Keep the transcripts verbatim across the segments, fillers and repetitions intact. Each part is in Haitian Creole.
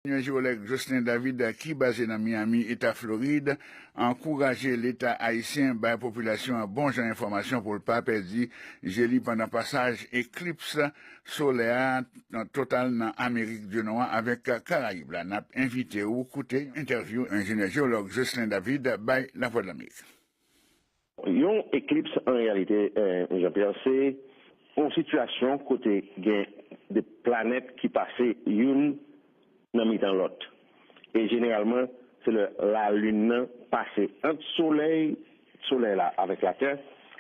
Enjenyè jewològ Jocelyn David, ki baze nan Miami, Eta Florid, ankouraje Leta ayisyen bay popilasyon an bon jan enfòmasyon pou l pa pèdi je li pandan pasaj eklips solè a total nan Amerik di Nò a avèk Karayib la. N ap envite w koute entèvyou enjenyè jewològ Jocelyn David bay Lavwadlamerik. Yon eklips, an reyalite, eh, Jean-Pierre, se yon sitiyasyon kote gen de planèt ki pase youn nan mitan lòt. E jeneralman, se lè lalin nan pase ant solèy, solèy la avèk latè,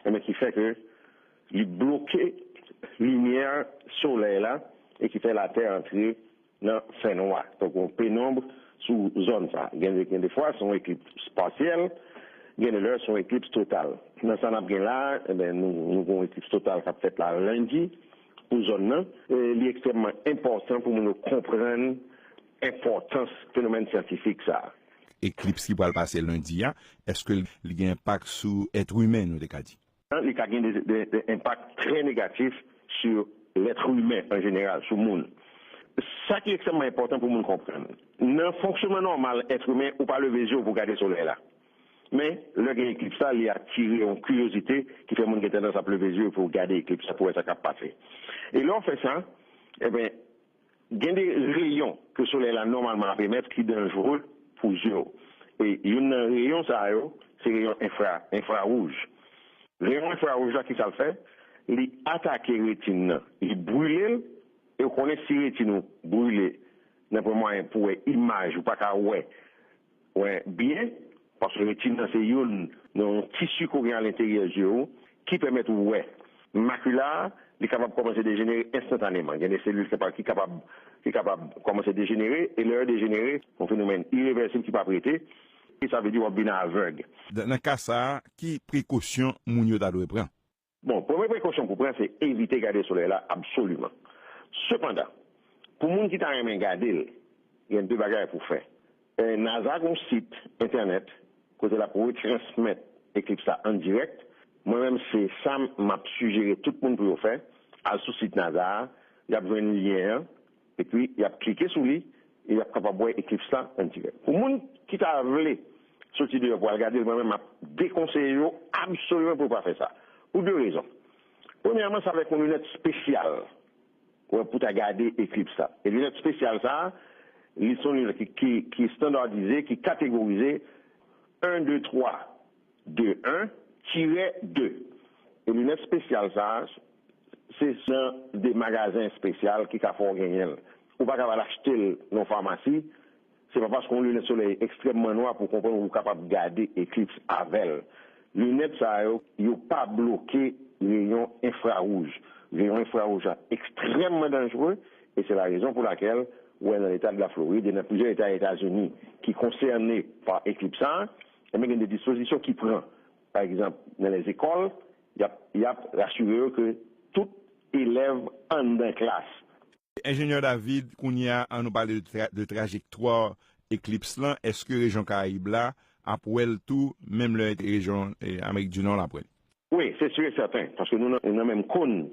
enben ki fè ke li bloke limyè solèy la e ki fè latè antre nan fènwa. Donk, yon penonb sou zòn sa. Gen de, gen de fwa, se yon eklips pasyèl. Gen de lè, se yon eklips total. Nan sa n ap gen la, enben, nou, nou gen yon eklips total k ap fèt la lendi pou zòn nan. E li ekstrèmman enpòtan pou moun yo konprann enpòtans fenomèn syantifik sa a. Eklips ki pral pase lendi a, èske li gen enpak sou èt imen, nou te ka di? Li ka gen de, de, de enpak trè negatif sou lèt imen an jeneral, sou moun. Sa ki ekstrèmman enpòtan pou moun konprann, nan fonksyonman nòmal èt imen, ou pa leve je w pou gade solèy la. Men, lè gen eklips la, li atire yon kiryozite ki fè moun gen tandans ap leve je yo pou gade eklips la, pou wè sa k ap pase. E lè w fè sa, enben, gen de reyon ke solèy la nòmalman ap emèt ki danjere pou je w. E youn nan reyon sa yo, se reyon enfra, enfrawouj. Reyon enfrawouj la, ki sa l fè? Li atake retin nan, li brile l, e w konnen si retin ou brile, nan pwen mwayen pou wè imaj, ou pa ka wè, wè byen, paske retin nan se youn nan yon tisi ke w gen alenteryè je w ki pèmèt ou wè. Makila a, li kapab kòmanse dejenere enstantaneman. Gen de selil ki kapab, ki kapab, ki kapab kòmanse dejenere, e lè yo dejenere, yon fenomèn irevèsib ki p ap rete, e sa vle di w ap vin avèg. Nan, nan ka sa a, ki prekosyon moun yo ta dwe pran? Bon, premye prekosyon pou pran, se evite gade solèy la absoliman. Sepandan, pou moun ki ta renmen gade l, gen de bagay pou fè. Eh, NASA gen yon sit entènèt kote l ap retransmèt eklips la an dirèk. Mwen menm, se sa m ap sijere tout moun pou yo fè. Al sou sit NASA a, y ap jwenn lyen an, epi y ap klike sou li, e y ap kapab wè eklips la an dirèk. Pou moun ki ta vle soti deyò pou al gade l, mwen menm, m ap dekonseye yo absoliman pou yo pa fè sa. Pou de rezon. Premyèman, se avèk yon linèt espesyal, wè, pou ta gade eklips la. E linèt espesyal sa a, li se yon linèt ki, ki, ki estandadize, ki kategorize en, de, twa, de, en, tirè de. E linèt espesyal sa a, se nan de magazen espesyal ki ka fè w genyen l. Ou pa ka al achte l nan famasi, se pa paske yon linèt solèy ekstrèmman nwa pou w konprann ou kapab gade eklips avè l. Linèt sa yo, yo pa bloke reyon enfrawouj. Reyon enfrawouj la ekstrèmman danjere, e se la rezon pou lakèl, ou wè, nan leta de la Florid e nan plizyè eta Etazini ki konsène pa eklips sa a, enben, gen de dispozisyon ki pran. Pa egzanp, nan lèzekòl, y ap, y ap rasire yo ke tout elèv anndan klas. Enjenyè David, kounye a, an nou pale de tra-, de trajektwa eklips lan. Èske rejyon Karayib la ap wè l tou, menm lè rejyon, eh, Amerik di Nò la ap wè l? Wi, se si e sèten, paske nou nan, nan menm kòn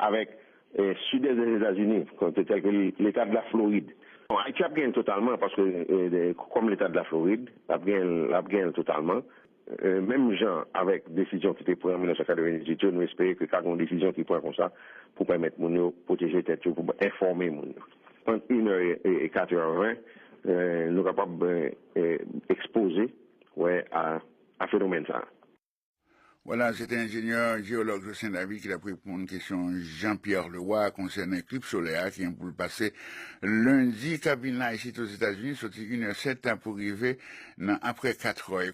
avèk, eh, sidès dèzetazini, tèl ke leta de la Florid. Bon, Ayiti ap genyen l totalman, paske, eh, de, kòm leta de la Florid, l ap genyen, l ap genyen l totalman. Eh, menm jan avèk desizyon ki te pran an mil nèf san katrevendizuit yo, nou espere ke ka gen yon desizyon ki pran konsa pou pèmèt moun yo pwoteje tèt yo, pou enfòme moun yo. Ant inè e, e, e katrèven, eh, nou kapab, eh, eh, ekspoze, wè, a, a fenomèn sa a. Vwala, se te enjenyè jeyològ Jocelyn David ki t ap reponn kesyon Jean-Pierre Leroy konsènan eklips solè a ki gen pou l pase lendi k ap vin la isit Ozetazini, soti inè sèt pou rive nan apre katrè.